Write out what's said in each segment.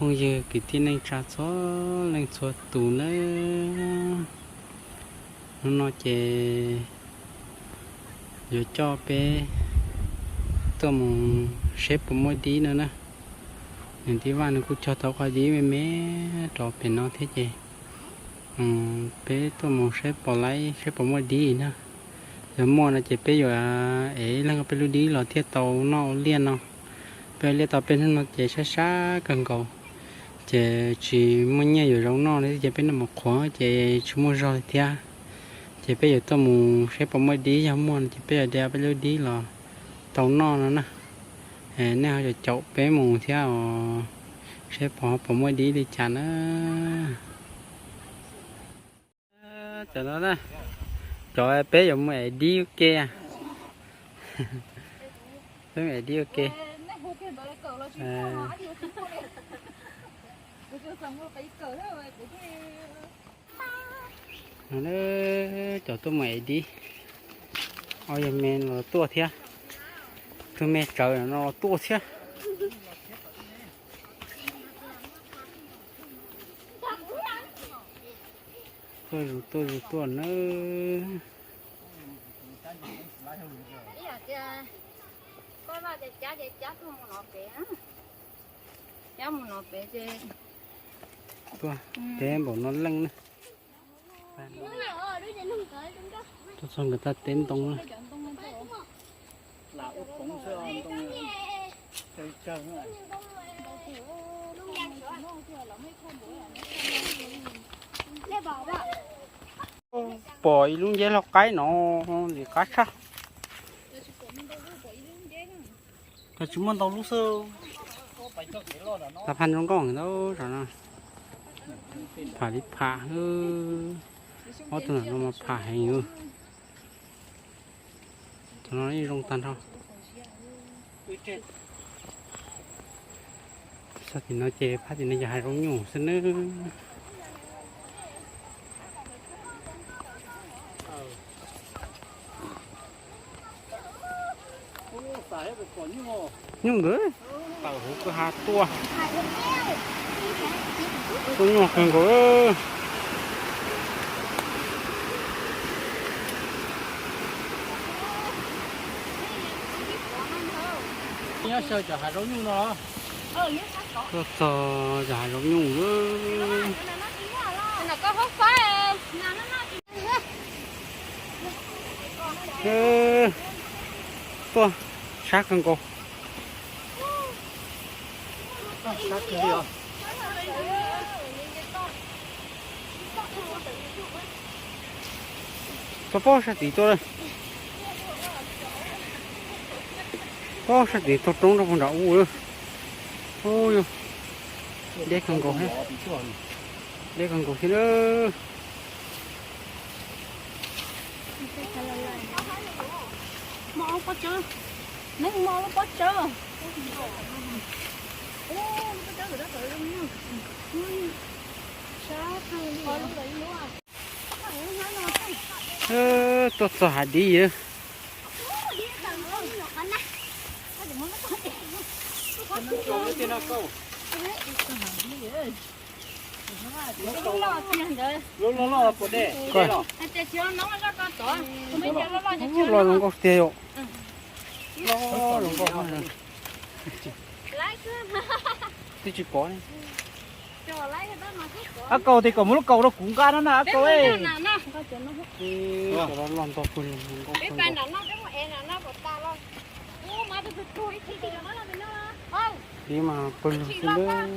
Phooj ywg kwv tij neej tsa txhua leej txhua tus nawb, hnub no ces yuav coj peb tuaj mus saib puas muaj dib no na. Nws dib vaj nws kuj cog tau qhov dib me me rau pem no thiab ces peb tuaj mus saib puas laib saib puas muaj dib na. Yog muaj no ces peb yuav ev ib leeg peb lub dib los thiaj tau noj ua liaj no. Peb ua liaj tau peb hnub no ces sab sab kawg nkaus, ces tsis muaj nyiaj yuav zoo noj li ces peb noj mus qhuav ces tsis muaj zog li thiab. Ces peb yuav tuaj mus saib puas muaj dib, yog muaj no ces peb yuav de peb lub dib los tau noj no na. Nej ho caum peb mus thiab os, saib puas puas muaj dib li cas na. Cov no, cov peb yuav mus ev dib ua ke. Peb mus ev dib ua ke. Cov tuaj mus ev dib, ob yog me los tuaj thiab, tus me tsawv no los tuaj thiab. Tuaj zus tuaj zus tuaj nawb. Tuaj teb npaum no leej na. Tuaj txog nkawd teb ntoo na. Pom ib lub nceb loj qaib no, ntxim qab tshaj. Tsis muaj ntau lub xwb. Tag phaj zoo nkauj ntau zog no. Pham li pham, ob tug no mas pham heev. Thaum no yeej zoo tag nrho. Sab tim no ces phab tim no yog hav zoov nyuj xwb nawb. Nyuj ntawd tawm hauv kwj ha tuaj. Tuaj nyuaj kawg nkaus. Nyob sawv cov hav zoov nyuj no. Tuaj txog cov hav zoov nyuj lawm. Tuaj sab kawg nkaus. Txog pob sab tid tuaj lawm. Pob sab tid tuaj roob rau puag nram ub lawm. Ub, deb kawg nkaus thiab. Deb kawg nkaus thiab lawm. Muaj ob lub pob tsawb. Neb muaj ob lub pob tsawb. Tuaj txog hav dib. Loj zoo nkauj tiag yom. Loj zoo nkauj. Twb tsis pom ne. Ab Kaus, tes kom muab lub kaus rau kuv nqa no na Ab Kaus. Loj ntau pw. Dib mas pw xwb lawm.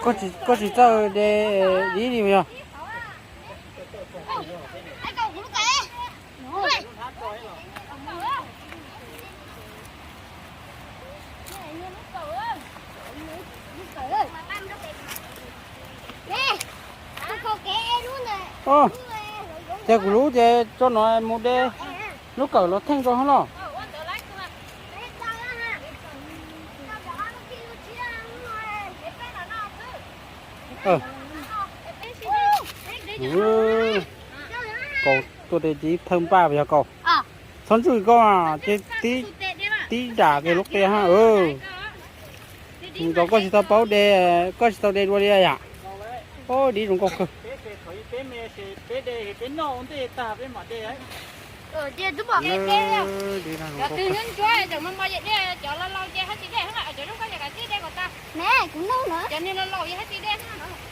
Koj tsis txawj de dib li yog? Ces kuv lub ces tso no mus de lub kawm los theej rau hauv los. Kaus tuaj de dib thawj npaj yog Kaus. Txhob ntswj koj ces tib. Tib dam kiag lub qia ha. Mus ntaus koj tsis tau paub de, koj tsis tau de dua li yam. Ub, dib zoo nkauj kawg.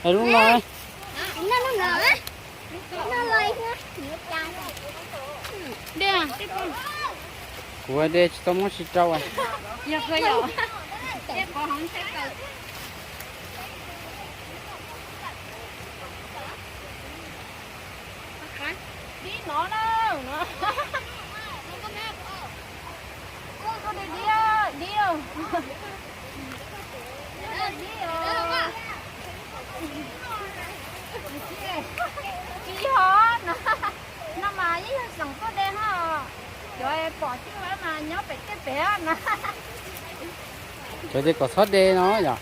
Lub no, kuv de tsis tau muab tsis rau. Tsis ho, no mas yeej yog xeem tuaj de ho. Cov pom tij mas nyob pem tej pem na. Cov tias kom txhob de no yom.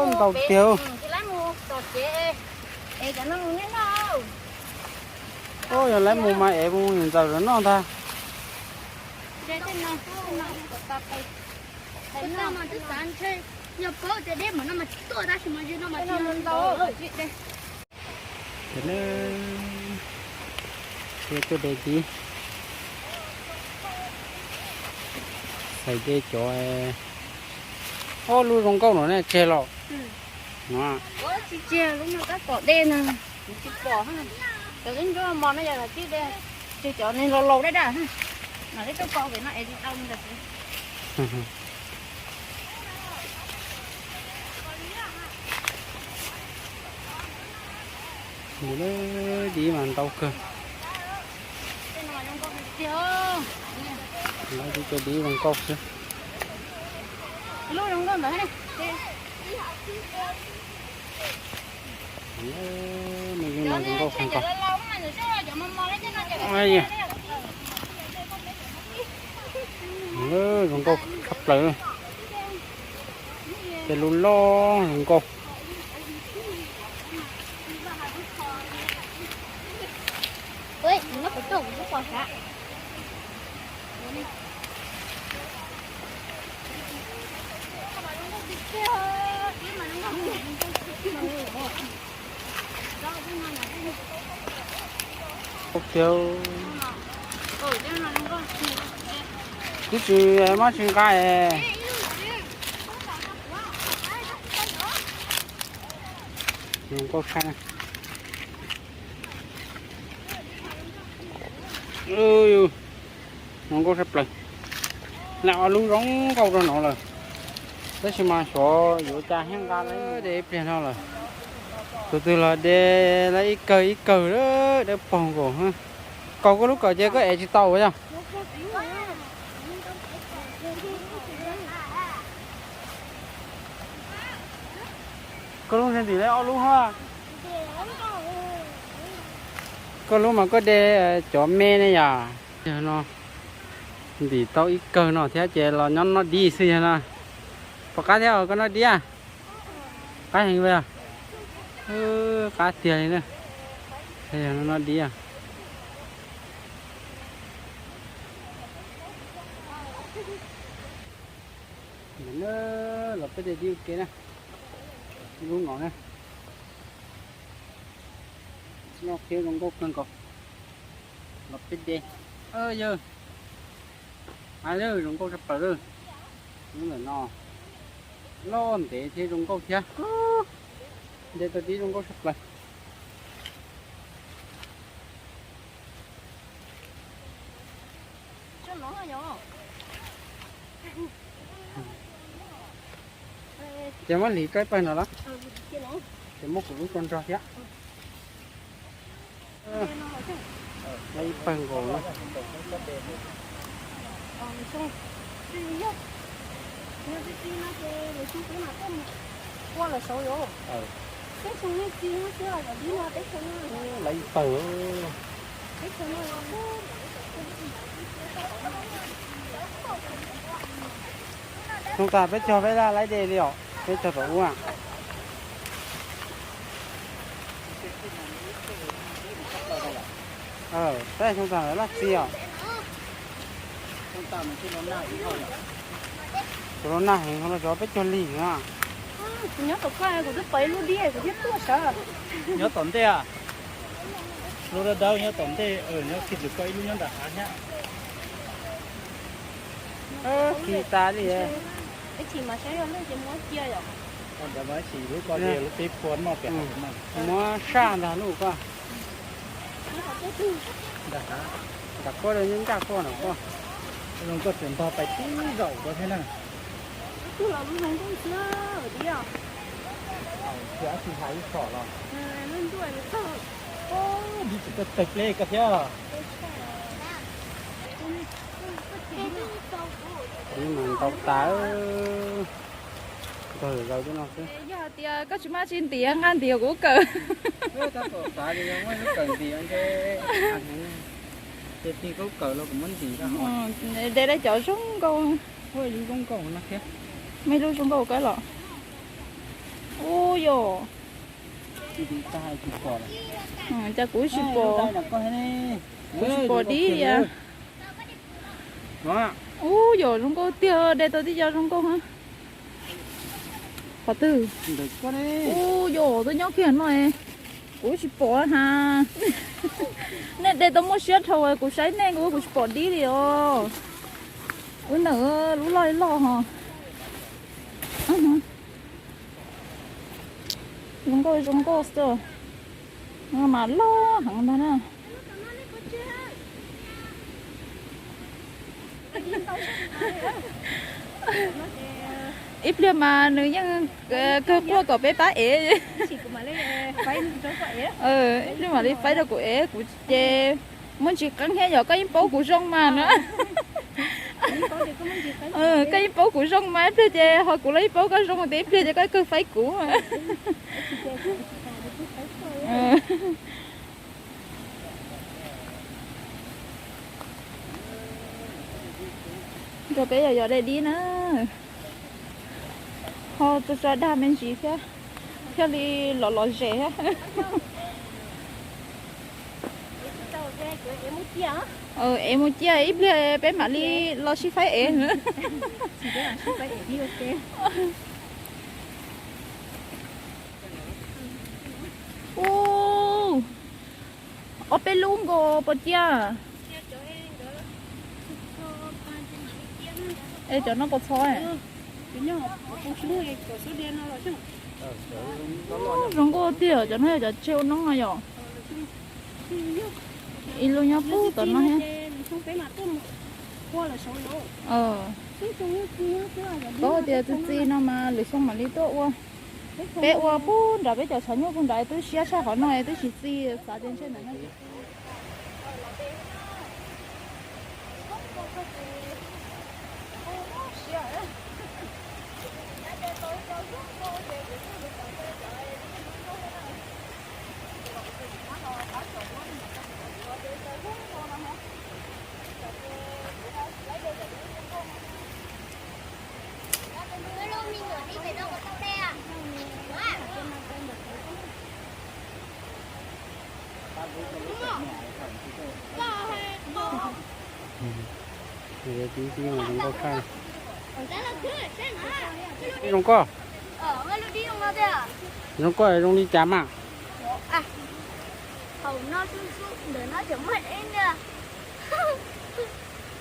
Ntau tiag. Ub, yog lawv mus mas es mus ntxaws lawv noj ntag. Tuaj de dib, xais de cov, ob lub zoo nkauj no ne tseg los. Tsis tseg, lub no tab tom de na, kuv tsis pom. Cov ib ntsuab mos no yog tib de, tseg cov neeg laus laus dab dab. Mam li tuaj pom pem no es tsis tau ntawd. Dib mas ntau kawg. Lawv cov dib zoo nkauj xwb. Zoo nkauj tshaj plaws. Tej lub loj zoo nkauj. Twb tsis muab tsis nqa es. Zoo nkauj tshaj. Zoo nkauj tshaj plaws. Nqa ob lub zoo nkauj rau no lawm. Tab sis mas xyov yuav cas thiaj nqa de ib pliag no lawm. Tus twg los de lawv ib kawg ib kawg, dawb paug nkaus. Kaus koj lub kawm ces koj ev tsis tau yog. Koj lub ntim li ob lub ha. Koj lub mas koj de cov me ne yom. Yog no ntim tau ib kawg no thiab ces los nyob noj dib xwb yog no. Puas qab thiab koj noj dib? Qab heev li. Qab tiag li na. Yog no noj dib. Los peb de dib ua ke na. Lub no na. Loj thiab zoo nkauj kawg nkaus. Los peb de. Yawg, a lawm, zoo nkauj tshaj plaws lawm. Lub ntawm no loj ntev thiab zoo nkauj thiab. De tau dib zoo nkauj tshaj plaws. Ces muab hliv rau ib pawg no los? Ces muab kuv lub rau nrog thiab. Ib pawg nkaus na. Lawv ib pawg. Xyoo tas peb cog peb laj laib de li os, peb cog tom ub a. Saib xyoo tag laj txi os. Kuv los nag heev, ho los zov peb caug lig na. Kuv nyob tom koj, kuv twb pom ib lub dib kuv thiaj tuaj sawv. Nyob tom ntej a. Lub dawb dawb nyob tom ntej, nyob khi tus koj ib lub nyob nram hav thiab. Khi tas li. Ib chim mas saib yog lwj ces muab cia yom. Ntawd mas ib chim lub ko ces lub peb phua noj pem hav no. Muab saj ntag lub ko. Nram hav, nram koj, nyob nraj koj no koj. Zoo koj tseem ntog pais tib zaum ko thiab na. Thiab tsis hais ib txhom los. Dib tsis tawg tawg pleb ko thiab. Dib mas ntau tas. Ntog zaws zaws no xwb. Yog hais tias koj tsis maj tsis ntiav nqa ntiav kuv kawm. Xav tias muaj ib lub kawm ntim ntshe, ces tig koj kawm los kuv muab ntim. De dai cov zoo nkauj. Zoo nkauj no thiab. Muaj ib lub zoo nkauj kawg los. Ub yos. Cas kuv tsis pom, kuv tsis pom dib li. Ub yos, zoo nkauj tiag, de tau tib co zoo nkauj. Qhov twg? Ub yos, twb nyob kiag no. Kuv tsis pom na. Nej de tau muaj siab dhau, kuv saib nej kuv tsis pom dib li os. Ub, ntawm lub loj loj ho. Zoo nkauj zoo nkauj xwb. Mas loj heev ntag na. Ib pliag mas nws yeej kawg quaj kom peb pab ev. Ib pliag mam li faib rau kuv ev, kuv ces muaj ntsis qeeb thiab yog koj yeej paub kuv zoo mas na. Koj yeej paub kuv zoo mas ib pliag ces ho kuv los yeej paub koj zoo tias ib pliag ces koj kawg faib kuv. Rau peb yog yos dai dib na. Ho txog tso dag me ntsis thiab, thiaj li los los zem thiab. Ev mus cia ib pliag peb mam li los sib faib ev. Ub, ob peb lub nkaus pos tiag. Es cov no puas txhov? Zoo nkauj tiag, cov no yog cov tseg ua noob no yom. Ib lub nyob puag tom no thiab. Paub tias txi txiv no mas lwm xyoo mam li tuaj ua. Peb ua puag nram peb cov tshav nyuj puag nrad twb siab tshaj qhov no twb tsis txi, xav tias ntshe ntawm no. Zoo nkauj, zoo nkauj zoo li cas mas?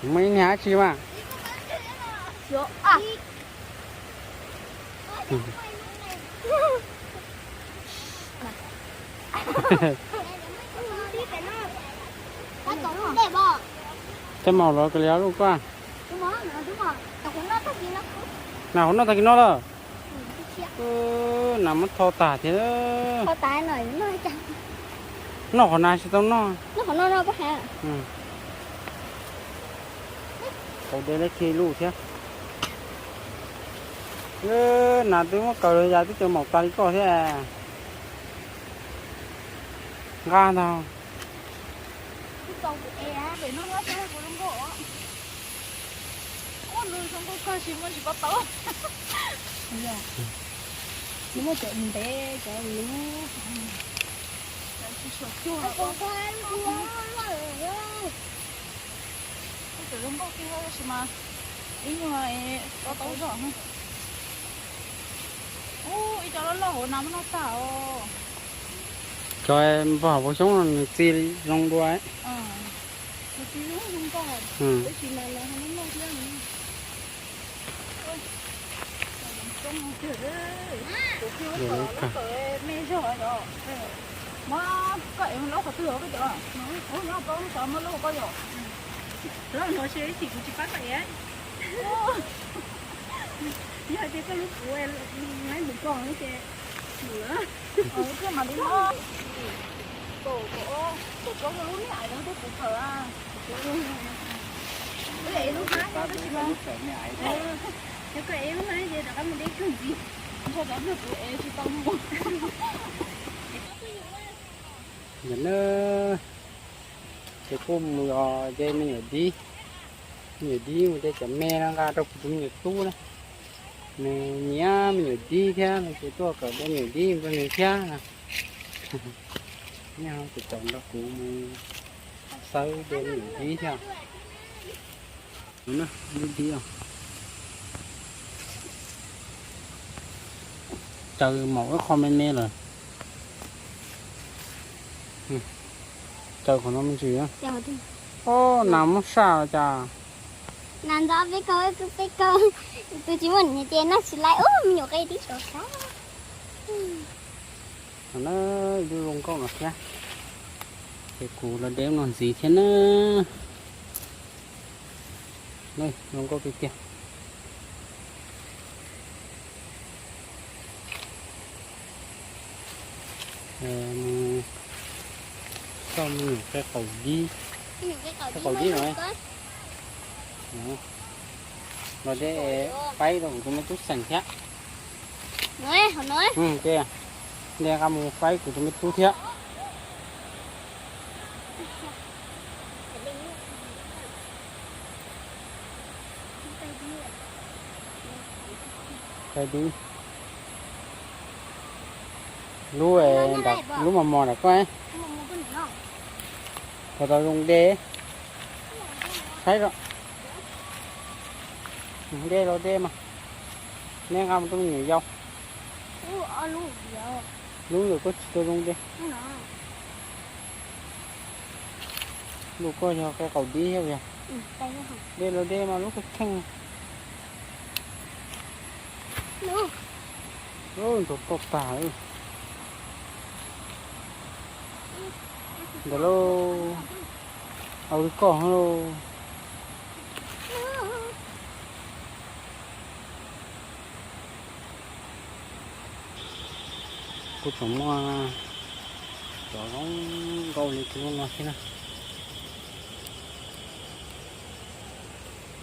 Muaj ib niag dab tsi mas? Tej maum los kawg li lub ko. Nas hauv noj tag kis no lawm. Nas muab tho tas thiab. Noj qhov nas tsis tau noj. Tau de leb kiag ib lub thiab. Nas twb muab kaw los yas twb cov maum tas li koj thiab. Nqa ntag. Muaj cov ntev cov luv. Cov zoo nkauj kiag tab sis mas ib nyuag tau taub zog. Ub, ib co loj loj hauv no muab noj tag os. Cov npog hauv paus xyoob no nws txi zoo dua. Me zog, muab koj ev laub qhov twg os koj cov? Ub, nyob rau lub sov muab laub koj yom. Lawv no seb ib chim kuv tsis pab koj ev. Yog hais tias koj hlub kuv, neb tus pog no ces, thiaj mam li mob. Kaum plaub lub me ais no twb puv khaws. Wb ev lub hnab no tab sis mas, yog koj ev lub hnab ces rov qab mus deb kawg ntxiv. Ntshe cov ntawd kuv ev tsis tau mus. Ntawm na, ces kuj mus yos de me nyuam dib. Me nyuam dib mus de cov me no nqa rau kuv tus me nyuam tub na. Nws nyiam me nyuam dib thiab no ces tuaj kom de me nyuam dib rau nws thiab na. Nyob ces caum nrog kuv mus xawb de me nyuam dib thiab. Lub dib os. Caws maum ib qho me me lawm. Caws qhov no me ntsis. Ob, nas muab saj los cas. Nas ntxov peb kaug, peb kaug. Tus tsis muaj niam ces noj tsis laiv ub, me nyuam qe tib saum sab. Ib lub zoo nkauj no thiab. Ces kuv los de no ntxiv thiab na. Zoo nkauj tiag tiag. Coj me nyuam qe qaum dib, qe qaum dib no los de faib rau kuv tus me tub xeem thiab. Ces de nqa mus faib kuv tus me tub thiab. Lub, lub mos mos nram koj, qhov tau zoo de, saib os. De los de mas, neb nqa mus rau me nyuam yaus. Lub ntawm koj tsis tau zoo de. Lub koj yog qe qaum dib thiab yog? De los de mas lub koj kheej. Ntau tau tag. Ntawd lauj, au li koj lauj. Kuj tseem muaj cov zoo nkauj li lub no thiab na.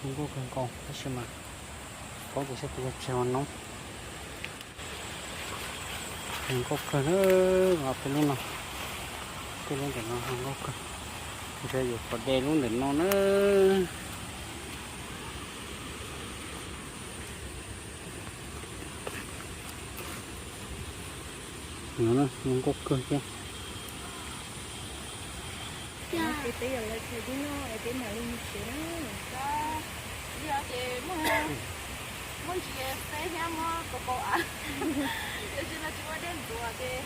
Zoo nkauj kawg nkaus tab sis mas paub tias sab tus yog tsis hau noob. Zoo nkauj kawg, peb lub no, peb lub ntawm no zoo nkauj kawg. Ntshe yuav pom de lub ntawm no na. Zoo nkauj kawg thiab. Peb yuav lawv chaw dib no es peb mam li mus tsev na. Yog ces muaj ntsis peb thiab muab kaus kaus av, tiam sis no tsis muaj dej ntxuav ces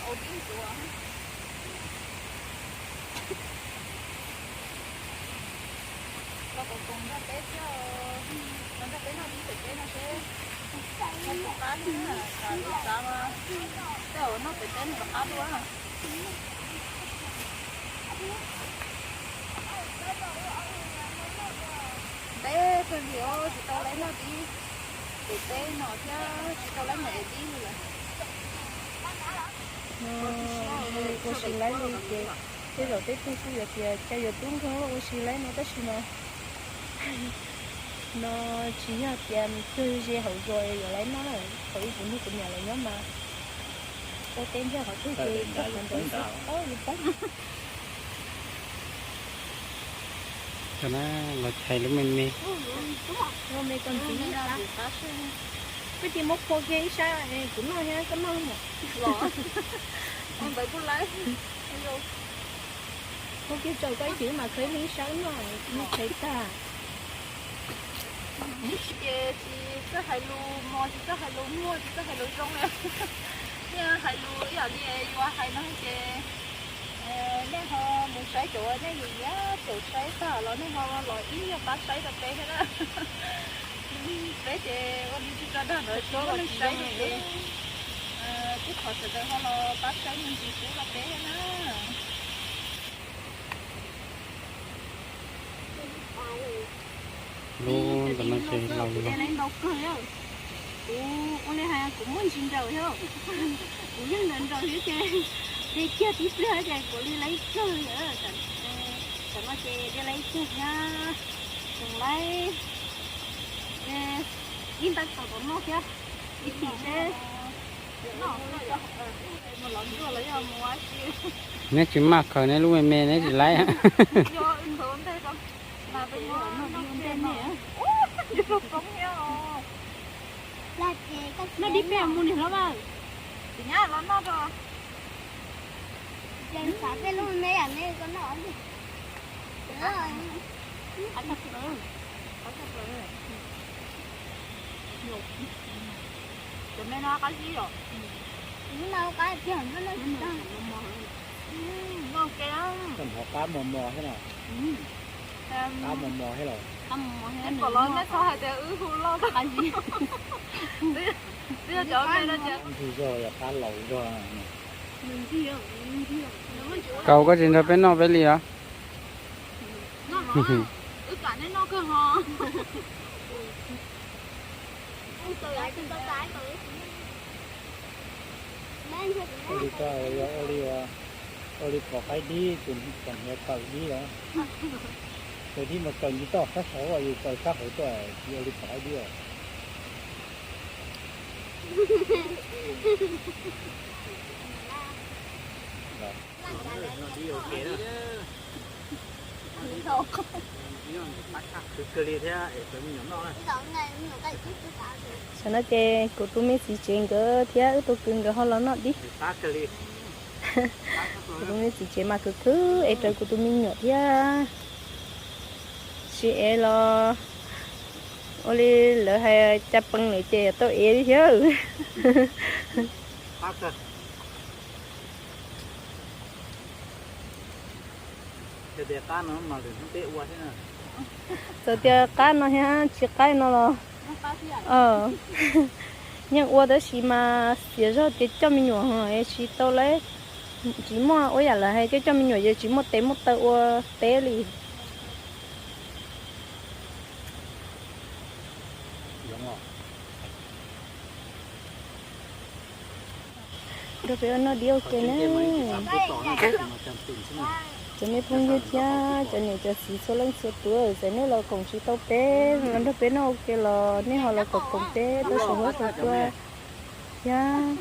au dib ntxuav. Los koom koom nrog peb thiab, los nrog peb noj dib pem teb no seb puas qab thiab na, tsam li xav mas tej zaum noj pem teb no rov qab dua. Ntev kawg li os, tsis tau laib noj dib pem teb no thiab tsis tau laib mus ev dib li lawm. Ua si laib li ces tej zaum tej tug kuj yuav tias cas yuav tub nkeeg ua si laib no tab sis mas no tsis yog tias nws cuag ze hauv zos yuav laib noj na, thaum ub kuv nrog kuv niam lawv nyob mas ua teb ntawm qhov twg ces tau qhov ntawd xwb, li poob. Cov no los chais lub me me. Lub me koj ntxiv. Koj cia muab phua kiag ib sab kuv noj thiab koj noj los. Ntawd kuj laib. Phua kiag rau koj ib chim mas khaws ib sab noj, noj tshaib tag. Ces tsis txawj hais lus mos, tsis txawj hais lus muag, tsis txawj hais lus zoo li. Niaj hais lus ib yam li yuav hais no ces nej ho mus saib cov nej yim nyiam caum saib tag los nej ho los ib nyuag pab saib rau peb thiab na. Peb ces ua li tsis tso dag ntawd tsis muaj neeg saib li ces tib qhov sawv daws ho los pab saib me ntsis pub rau peb thiab na. Lub ntawm no ces laus lawm. Kuv ua li hais kuv muaj ntsis nraus thiab, kuv yeej nraus nraus thiab ces de kiag tib pliag ces kuv li laib ib pliag li. Tam no ces de laib ib pliag thiab, tseem laib ib ntaub tau tom noj thiab ib tim seb. Neb tsis maj khaws neb lub me me neb tsis laib. Noj dib peb mus niam hlob. Cov me no qab zib os. Qab mos mos thiab no. Qab mos mos thiab los. Pom los nej txhob hais tias wb hu loj qab zib. Twb yog cov me no ces ntxig zog yog qab laus zog. Kaus koj tsis nrog peb noj peb li os. Wb kam nej noj kawg ho. Ua li koj, ua li, ua li pom qaib dib ces tseem hniav kawm dib os. Kawm dib mas kawm ntsis toj sab saud, yus kawm sab hauv tuaj tsis ua li pom qaib dib os. Khwv kawg li thiab es peb me nyuam noj na. Tam no ces kuv tus me txiv tsev nkawd thiab wb tus kwv nkawd ho los noj dib. Kuv tus me txiv tsev mas khwv khwv es raws kuv tus me nyuam thiab. Tsis ev los ua li lawv hais cas pees lawm ces tau ev li thiab. Txawm tias qab no thiab tsis qab no los, yeej ua tab sis mas xiam zog tias coj me nyuam tsis tau lawm, tsis muaj ua yam lawv hais coj coj me nyuam ces tsis muaj tes muaj taw ua teb li. Nrog peb ua noj dib ua ke na. Cov me phooj ywg thiab cov niam cov txiv txhua leej txhua tus, txawm nej los koom tsis tau peb los nrog peb noj ua ke los nej ho los koom koom peb tau saum huab saum cua thiab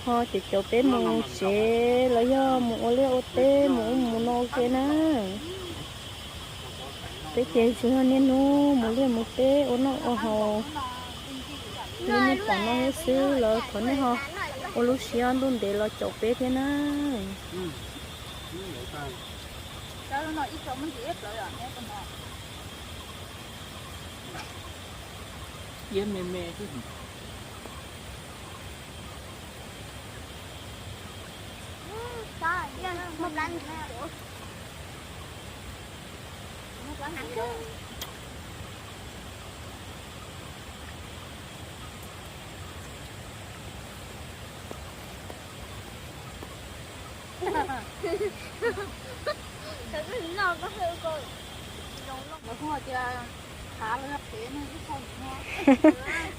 ho caum caum peb mus tsev los yog mus ua liaj ua teb mus ub mus no ua ke na. Peb ces tsuas yog niaj hnub mus liaj mus teb ua noj ua haus li nej pom no xwb los thov nej ho ua lub siab ntuj ntev los caum peb thiab na.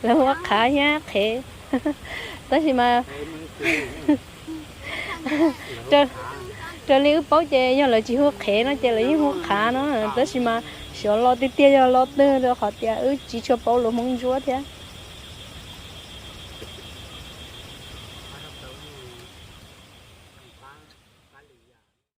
Lawv hu ua qhav thiab qhev, tab sis mas raws li wb paub ces yog lawv tsis hu qhev no ces lawv yeej hu qhav no, tab sis mas xyov lo tiag tiag yog lo twg rau qhov tias wb tsis tshua paub lus Hmoob Ntsuab thiab.